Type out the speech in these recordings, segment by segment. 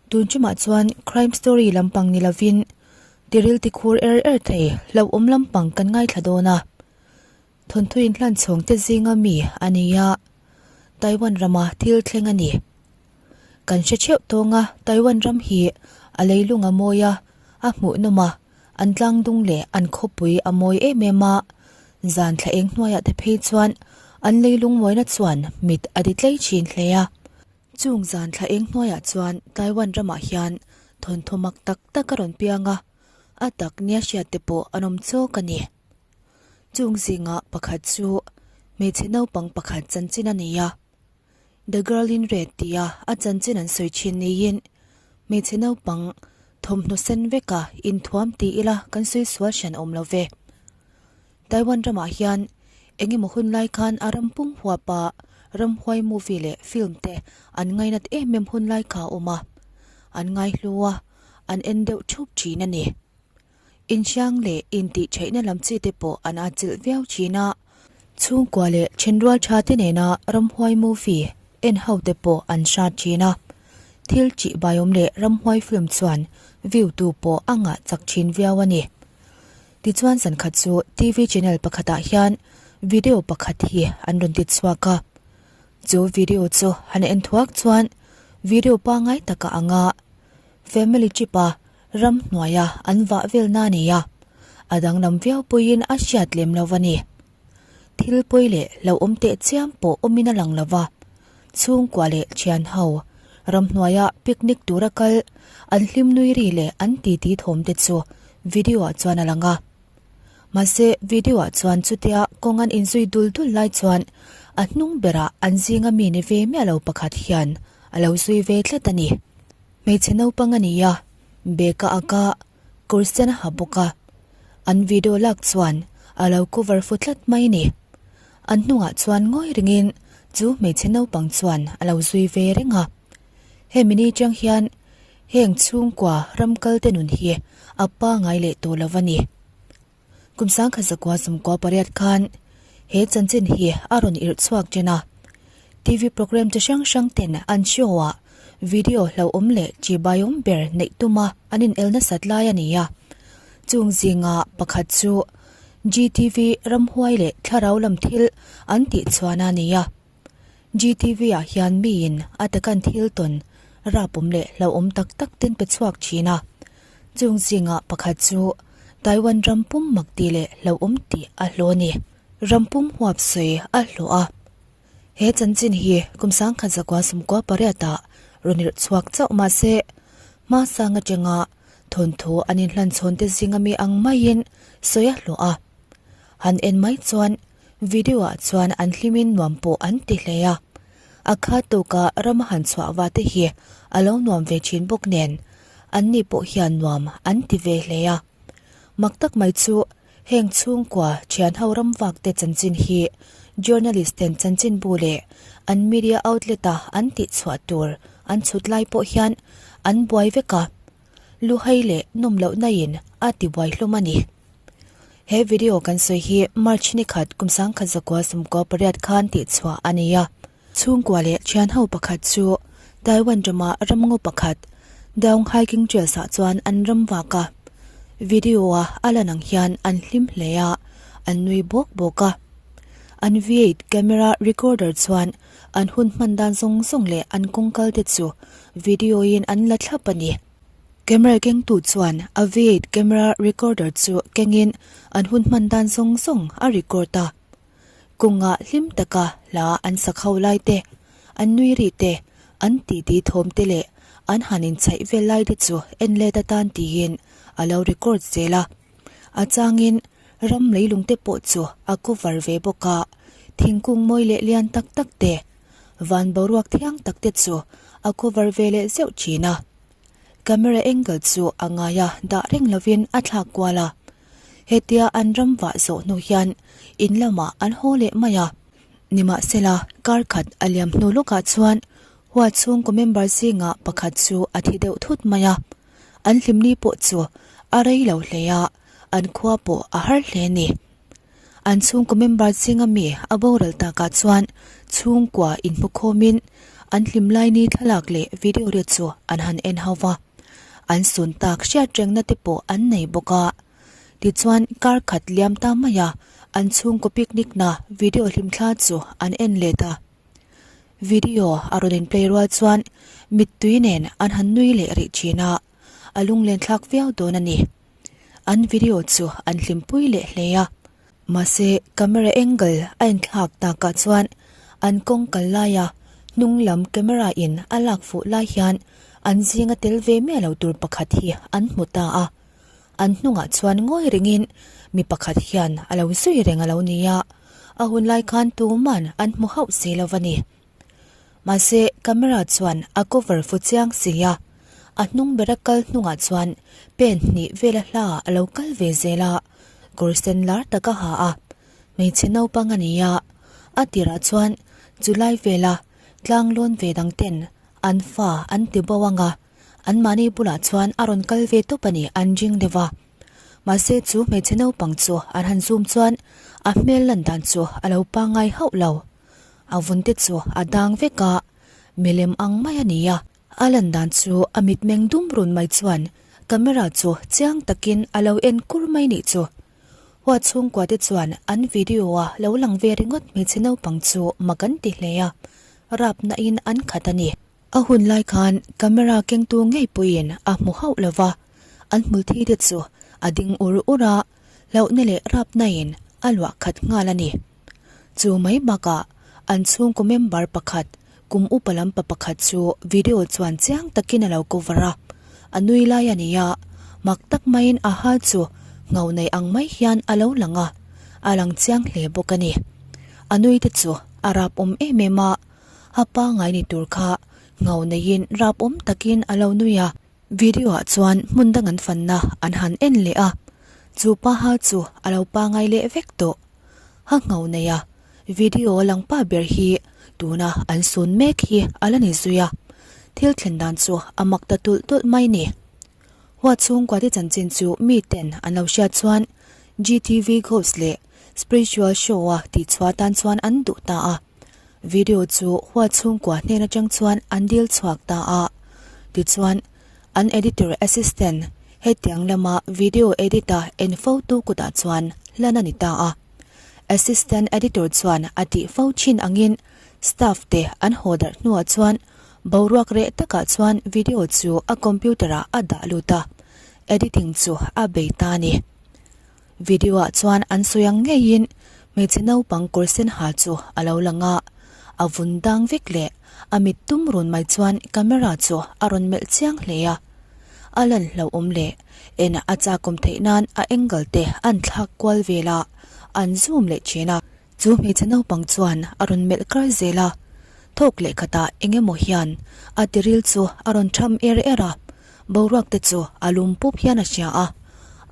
Tun ṭumah chuan crime story lampang ni lovin tiril tikhur er er thei hlauhawm lampang kan ngaithla dawn a. Thawnthu inhlan chhawng te zinga mi a ni a, Taiwan rama thil thleng a ni. Kan hre theuh tawng a, Taiwan ram hi a leilung a mawi a, a hmuhnawm a, an tlangdung leh an khawpui a mawi em em a, zan thla eng hnuaiah te phei chuan an leilung mawina chuan mit a ti tlei thin hle a. Chung zan thla eng hnuaiah chuan Taiwan ramah hian thawnthu mak tak tak a rawn piang a, a tak nia hriat te pawh an awm chawk a ni. Chung zinga pakhat chu hmeichhe naupang pakhat chanchin a ni a, The Girl in Red tia a chanchin an sawi thin niin hmeichhe naupang thawmhnaw sen veka inthuam ti ila kan sawi sual hran awm lo ve. Taiwan ramah hian eng emaw hun lai khan a ram pum huapa ramhuai movie leh film te an ngainat em em hun lai kha a awm a, an ngaihlu a, an en deuh thup thin a ni. Inhriang leh intihtheihna lam chi te pawh an atchilh viau thin a, chhungkua leh thenrual tha te nena ramhuai movie en ho te pawh an hrat thin a, thil tih baiawm leh ramhuai film chuan view tu pawh a ngah chak thin viau a ni. Tichuan zankhat chu TV channel pakhatah hian video pakhat hi an rawn ti chhuak a, chu video chu han en thuak chuan video pangngai taka anga family trip a Ramhnuaia an vah vel na a ni a, a danglam viau pawhin a hriat lem lo a ni. Thil pawi leh hlauhawm teh chiam pawh awmin a lang lo va, chhungkua leh thian ho ramhnuaia picnic tura kal an hlim nui ri leh an titi thawm te chu video ah chuan a lang a. Mahse video ah chuan chutia kawng an inzui dul dul lai chuan a hnung berah an zinga mi ni ve miah lo pakhat hian a lo zui ve tlat a ni. Hmeichhe naupang a ni a, bag a ak a, kawr sen a ha bawk a. An video lak chuan a lo cover fu tlat mai a ni. An hnungah chuan ngawi ringin chu hmeichhe naupang chuan a lo zui ve reng a. Hemi ni chang hian heng chhungkua ram kal te nun hi a pangai leh tawh lo a ni. Kum sangkhat zakua sawmkua pariat khan he chanchin hi a rawn irh chhuak ṭhen a. TV programme chi hrang hrang ten an show ah video hlauhawm leh chibai-awm ber neih tuma an inel nasat lai a ni a. Chung zinga pakhat chu GTV ramhuai leh thlarau lam thil an tih chhuan a ni a. GTV ah hian miin a takan thil tawn rapawm leh hlauhawm tak tak ten pe chhuak thin a. Chung zingah pakhat chu Taiwan ram pum mak tih leh hlauhawm tih a hlawh a ni. Ram pum huap sawi a hlawh a. He chanchin hi kum sangkhat zakua sawmkua pariatah rawn irh chhuak chauh mah se, hma sang atanga thawnthu an inhlan chhawn te zinga mi ang maiin sawi a hlawh a. Han en mai chuan Video ah chuan an hlimin nuam pawh an ti hle a, a khat tawka rama han chhuah va te hi a lo nuam ve thin bawk nen an ni pawh hian nuam an ti ve hle a. Mak tak mai chu heng chhungkua thian ho ram vak te chanchin hi journalist ten chanchinbu leh an media outlet a an tih chhuah tur an chhut lai pawh hian an buai vek a, luhai leh nawm lohna in a ti buai hlawm a ni. He video kan sawi hi March ni khat kum sangkhat zakua sawmkua pariat khan tih chhuah a ni a. Chhungkua leh thian ho pakhat chu Taiwan rama ramngaw pakhat Daung Hiking Trails ah chuan an ram vak a. Video a a lan ang hian an hlim hle a, an nui bawk bawk a. An V8 camera recorder chuan an hun hman dan zawng zawng leh an kawng kal te chu video in an la thlap a ni. Camera kengtu chuan a V8 camera recorder chu kengin an hun hman dan zawng zawng a record a. Kawngah hlim taka hla an sak ho lai te, an nui ri te, an titi thawm te leh an han inchhaih vel lai te chu en let atan tiin a lo record zel a. A changin ram leilung te pawh chu a cover ve bawk a, thingkung mawi leh lian tak tak te, van boruak thiang tak te chu a cover ve leh zeuh thin a. Camera angle chu a ngai a, dah reng lovin a thlak kual a. Hetia an ram vah zawh hnu hian in lamah an haw leh mai a. Nimahsela, kar khat a liam hnu lawkah chuan huat chhungkaw member zingah pakhat chu a thi deuh thut mai a. An hlimni pawh chu a rei lo hle a, an khua pawh a har hle a ni. An chhungkaw member zinga mi a boral takah chuan chhungkua inhmukhawmin. An hlim lai ni thlalak leh video te chu an han en ho va, an sun tak hriat rengna te pawh an nei bawk a. Tichuan kar khat liam ta mai a, an chhungkaw picnic na video hlimthla chu an en let a. Video a rawn in play rual chuan mittui nen an han nui leh rih thin a, a lunglen thlak viau dawn a ni. An video chu an hlimpui leh hle a. Mahse camera angle a inthlak takah chuan an kawng kal laia hnung lam camera in a lak fuh lai hian an zinga tel ve miah lo tur pakhat hi an hmu ta a. An hnungah chuan ngawi rengin mi pakhat hian a lo zui reng a lo ni a, a hun lai khan tuman an hmu hauh si lo a ni. Mahse camera chuan a cover fu chiang si a, a hnung bera kal hnungah chuan pen hnih vela hla a lo kal ve zel a, kawr sen lar tak a ha a, hmeichhe naupang a ni a, a tirah chuan chulai vela tlang lawn ve dang ten an fa an ti bo ang a, anmahni bulah chuan a rawn kal ve tawp a ni an ring deuh a. Mahse chu hmeichhe naupang chu an han zoom chuan a hmel lan dan chu a lo pangngai hauh lo. A vun te chu a dang vek a, milem ang mai a ni a. A lan dan chu a mitmeng dum run mai chuan camera chu chiang takin a lo en kur mai nih chu. Hua chhungkua te chuan an video a lo lang ve ringawt hmeichhe naupang chu mak an ti hle a, rapna in an khat a ni. A hun lai khan camera kengtu ngei pawhin a hmu hauh lo va, an hmulthi te chu a ding ur ur a, hlauhna leh rapna in a luah khat nghal a ni. Chu mai bakah an chhungkaw member pakhat kum upa lam pa pakhat chu video chuan chiang takin a lo cover a, a nui lai a ni a, mak tak maiin a hal chu ngho nei ang mai hian a lo lang a, a lang chiang hle bawk a ni. A nui te chu a rap awm em em a, a pangngai ni tur kha ngho neiin rap awm takin a lo nui a. Video ah chuan hmun dang an fanna an han en leh a, chu pa ha chu a lo pangngai leh vek tawh. Ha ngho nei a, video lang pa ber hi tuna an sun mek hi a la ni zui a, thil thlen dan chu a mak ta tulh tulh mai ni. Hua chhungkua te chanchin chu mi ten an lo hriat chuan GTV Ghost leh Spiritual Show a tihchhuah tan chuan an duh ta a. Video chu hua chhungkua hnen atang chuan an dil chhuak ta a. Tichuan, an editor assistant hetiang lama video edit a en fo tu kutah chuan hlan a ni ta a. Assistant editor chuan a tih fo thin angin staff te an haw darh hnuah chuan boruak reh takah chuan video chu a computer ah a dah lut a, editing chu a bei ta a ni. Video ah chuan an sawi ang ngeiin hmeichhe naupang kawr sen ha chu a lo lang a, a vun dang vek leh a mit tum run mai chuan camera chu a rawn melh chiang hle a. A lan hlauhawm leh en a chakawm theih nan a angle te an thlak kual vel a, an zoom leh thin a. Chu hmeichhe naupang chuan a rawn melh kar zel a, thawk leh khatah eng emaw hian a tiril chu a rawn tham er er a, boruak te chu a lum pup hian a hria a,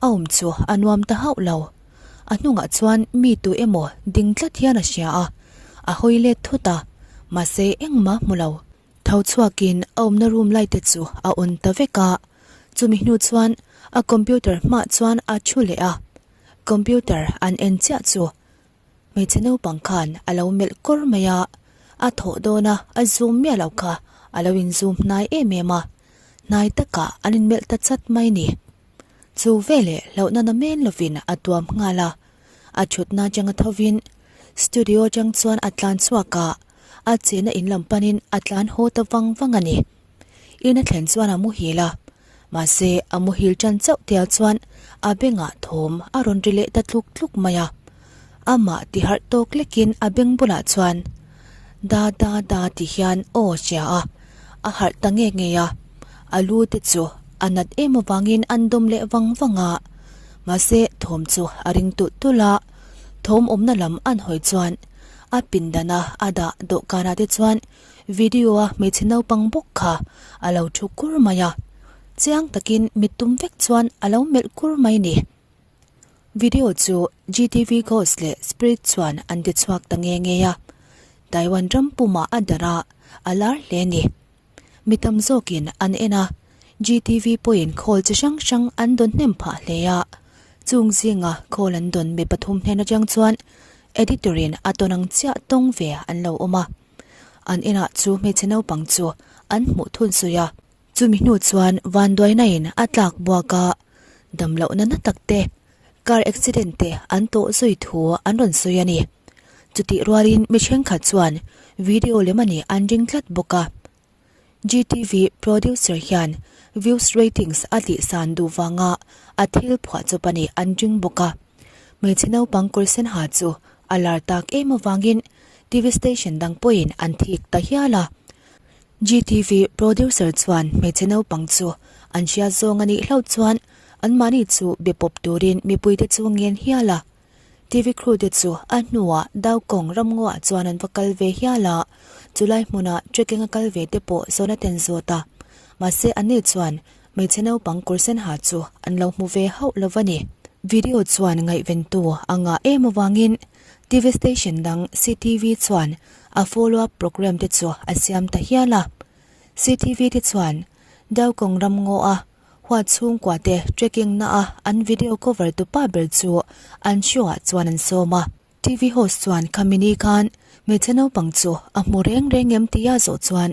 a awm chu a nuam ta hauh lo. A hnungah chuan mi tu emaw ding tlat hian a hria a, a hawi let thut a, mahse engmah hmu lo. Tho chhuakin a awmna room light te chu a on ta vek a, chumi hnu chuan a computer hmaah chuan a thu leh a, computer an en chiah chu Hmeichhe naupang khan a lo melh kawr mai a, a thawh dawn a, a zoom miah loh kha a lo in zoom hnai em em a, hnai takah an in melh ta chat mai ni. Chu veleh hlauhna na men lovin a tuam nghal a, a thutna atanga thovin studio atang chuan a tlan chhuak a, a chehna in lam panin a tlan haw ta vang vang a ni. In a thlen chuan a muhil a, mahse a muhil tan chauh tia chuan a bengah thawm a rawn ri leh ta tluk tluk mai a. Amah ti harh tawk lekin a beng bulah chuan da da da ti hian aw hria a, a harh ta nge nge a. A lu te chu a nat em avangin an dawm leh vang vang a, mahse thawm chu a ring tulh tulh a, thawm awmna lam an hawi chuan a pindana a dah dawhkanah te chuan Video a hmeichhe naupang bawk kha a lo thu kur mai a, chiang takin mittum vek chuan a lo melh kur mai ni. Video chu GTV Ghost leh Spirit chuan an ti chhuak ta nge nge a, Taiwan ram pumah a darh a, a lar hle ni. Mi tam zawkin an en a, GTV pawhin khawl chi hrang hrang an dawn hnem phah hle a, chung zinga khawl an dawn mi pathum hnen atang chuan editor in a tawn ang chiah tawng ve an lo awm a. An inah chu hmeichhe naupang chu an hmuh thun sawi a. Chumi hnu chuan vanduaina in a tlak buak a, damlohna na tak te, car accident te an tawh zui thu an rawn sawi a ni. Chutih rualin mi thenkhat chuan video lem a nih an ring tlat bawk a. GTV producer hian views ratings a tih san duh vanga a thil phuah chawp a nih an ring bawk a. Hmeichhe naupang kawr sen ha chu a lar tak em avangin TV station dang pawhin an thik ta hial a. GTV producer chuan hmeichhe naupang chu an hriat zawng a nih hlauh chuan anmahni chu be pawp turin mipuite chu ngen hial a. TV crew te chu a hnuah Daukawng ramngaw-ah chuan an va kal ve hial a, chulai hmuna trekking a kal ve te pawh zawn a ten zawt a. Mahse anni chuan hmeichhe naupang kawr sen ha chu an lo hmu ve hauh lo va ni. Video chuan ngaihventu a ngah em avangin TV station dang CTV chuan a follow up programme te chu a siam ta hial a. CTV te chuan Daukawng ramngaw-a Huat chhungkua te trekking na a an video cover tu pa ber chu an show ah chuan an sawm a. TV host chuan khami ni khan hmeichhe naupang chu a hmu reng reng em tia zawh chuan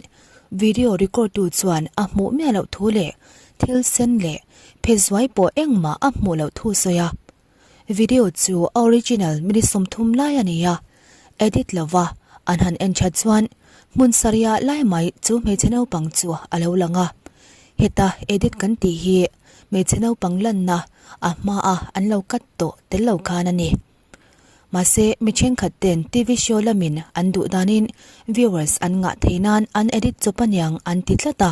video record tu chuan a hmuh miah loh thu leh thil sen leh phe zuai pawh engmah a hmuh loh thu sawi a. Video chu a original minute 30 lai a ni a, edit lova an han en that chuan hmun sarih lai mai chu hmeichhe naupang chu a lo lang a. Heta edit kan tih hi hmeichhe naupang lanna a hmaa an lo cut tawh tel lo khan a ni. Mahse mi thenkhat ten TV show lamin an duh danin viewers an ngah thei nan an edit chawp aniang an ti tlat a.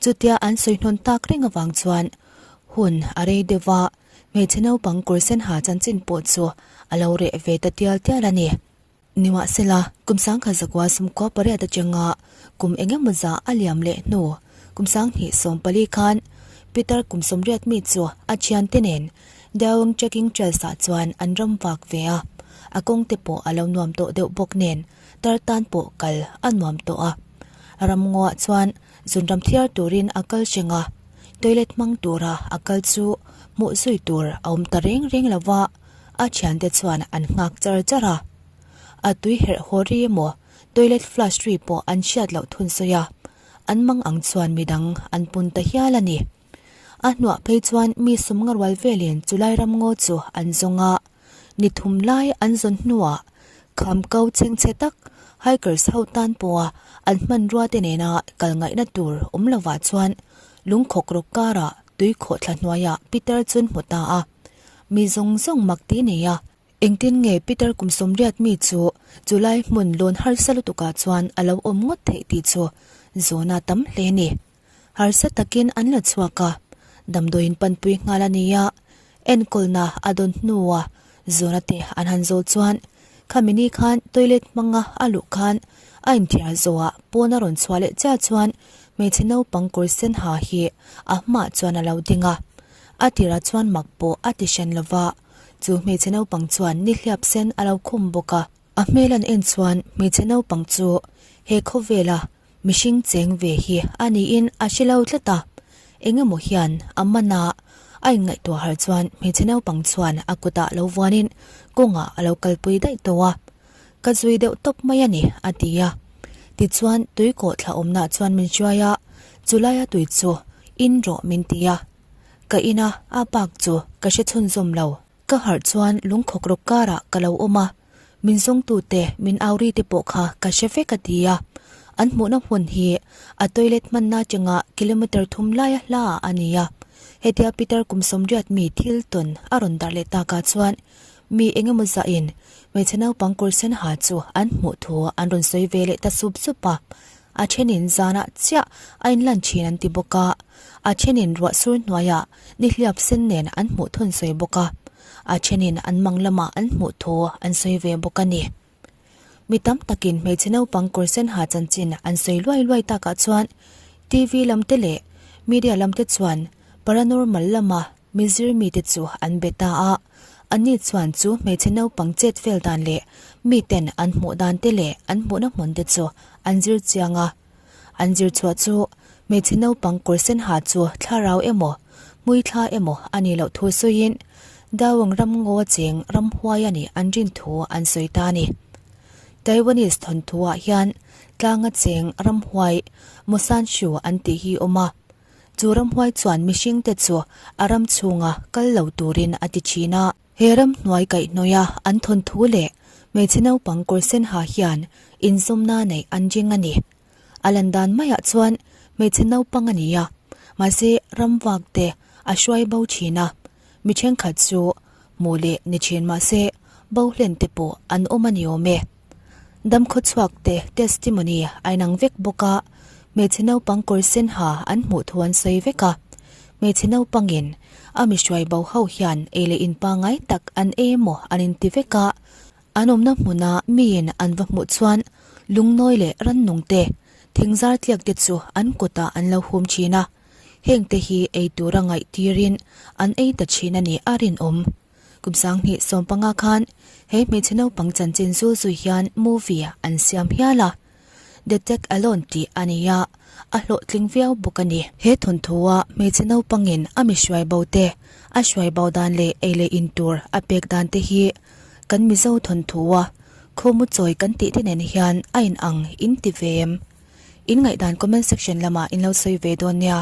Chutia an sawi hnawn tak reng avang chuan hun a rei deuh va. Hmeichhe naupang kawr sen ha chanchin pawh chu a lo reh ve ta tial tial a ni. Nimahsela, kum sangkhat zakua sumkua pariat atanga kum eng emaw zah a liam leh hnu kum sanghnih 14 khan Peter kum 80 mi chu a thiante nen Daewong Trekking Trails ah chuan an ram vak ve a, a kawng te pawh a lo nuam tawh deuh bawk nen tar tan pawh kal a nuam tawh a. Ramngaw ah chuan Zunram thiar turin a kal hreng a, toilet hmang tura a kal chu hmuh zui tur a awm ta reng reng lo va, a thiante chuan an nghak char char a. A tui herh haw ri emaw toilet flush ri pawh an hriat loh thun sawi a, an mang ang chuan midang an pun ta hial a ni. A hnuah phei chuan mi sum nga rual velin chulai ramngaw chu an zawng a. Ni thum lai an zawn hnuah kham ko chhengchhe tak hikers ho tan pawha an hmanrua te nena kal ngaihna tur awm lovah chuan lungkhawk rawk karah tui khawhthla hnuaiah Peter chun hmu ta a. Mi zawng zawng mak ti nei a. Engtin nge Peter kum 80 mi chu chulai hmun lawn harsa lutukah chuan a lo awm ngawt theih tih chu zawna tam hle a ni. Harsa takin an la chhuak a, damdawiin panpui nghal a ni a, enkawlna a dawn hnua zawna te an han zawh chuan khami ni khan toilet hmanga a luh khan a inthiar zawhah pawn a rawn chhuah leh chiah chuan hmeichhe naupang kawr sen ha hi a hmaah chuan a lo ding a, a tirah chuan mak pawh a ti hran lova, chu hmeichhe naupang chuan nihliap sen a lo khum bawk a. A hmel an en chuan hmeichhe naupang chu he khawvela Mihring cheng ve hi a niin a hre lo tlat a, eng emaw hian a man a, a inngaihtuah har chuan hmeichhe naupang chuan a kutah lo vuanin kawngah a lo kalpui daih tawh a, Ka zui deuh tawp mai a ni, a ti a. Tichuan tui kawh thla awmnah chuan min hruai a, chulaia tui chu in rawh min ti a. Ka in a, a bak chu ka hre chhunzawm lo. Ka harh chuan lungkhawk rawk karah ka lo awm a, min zawngtute min au ri te pawh kha ka hre vek a ti a. An hmuhna hmun hi a toilet hmanna atanga kilometre thum laia hlaah a ni a. Hetia Peter kum 80 mi thil tawn a rawn darh leh takah chuan mi eng emaw zahin hmeichhe naupang kawr sen ha chu an hmuh thu an rawn sawi ve leh ta sup sup a. A thenin zanah chiah a inlan thin an ti bawk a, a thenin ruah sur hnuaiah nihliap sen nen an hmuh thun sawi bawk a, a thenin an mang lamah an hmuh thu an sawi ve bawk a ni. Mi tam takin hmeichhe naupang kawr sen ha chanchin an sawi luai luai takah chuan TV lam te leh media lam te chuan paranormal lama Mi zir mite chu an be ta a, anni chuan chu hmeichhe naupang chet vel dan leh miten an hmuh dan te leh an hmuhna hmun te chu an zir chiang a. An zir chhuah chu hmeichhe naupang kawr sen ha chu thlarau emaw, hmui thla emaw a nih loh thu sawiin Dawng ram ngaw cheng ramhuai a nih an rin thu an sawi ta a ni. Taiwanese thawnthu ah hian. tlanga cheng ramhuai Mosanshu an tih hi awm a. Chu ramhuai chuan mihringte chu a ram chhunga kal lo turin a ti thin a. He ramhnuai kaihhnawia an thawnthu leh hmeichhe naupang kawr sen ha hian inzawmna neih an ring a ni. A lan dan maiah chuan hmeichhe naupang a ni a, mahse ramvak te a hruai bo thin a, mi thenkhat chu hmuh leh ni thin mahse bo hlen te pawh an awm a ni awm e. Damkhawchhuak te testimony a inang vek bawk a, hmeichhe naupang kawr sen ha an hmuh thu an sawi vek a, hmeichhe naupangin a mi hruai bo ho hian ei leh in pangngai tak an ei emaw an inti vek a, An awmna hmuna miin an va hmuh chuan lungnawi leh rannung te, thingzar tliak te chu an kutah an lo hum thin a, hengte hi ei tura ngaih tirin an ei ta thin a ni a rinawm. Kum 2015 khan he hmeichhe naupang chanchin zul zui hian movie an siam hial a. The Tech Alone tih a ni a, a hlawhtling viau bawk a ni. He thawnthua hmeichhe naupangin a mi hruai bo te, a hruai bo dan leh ei leh in tur a pek dan te hi kan Mizo thawnthua khawmu chawi kan tih te nen hian a inang in ti ve em? In ngaihdan comment section lamah in lo sawi ve dawn nia.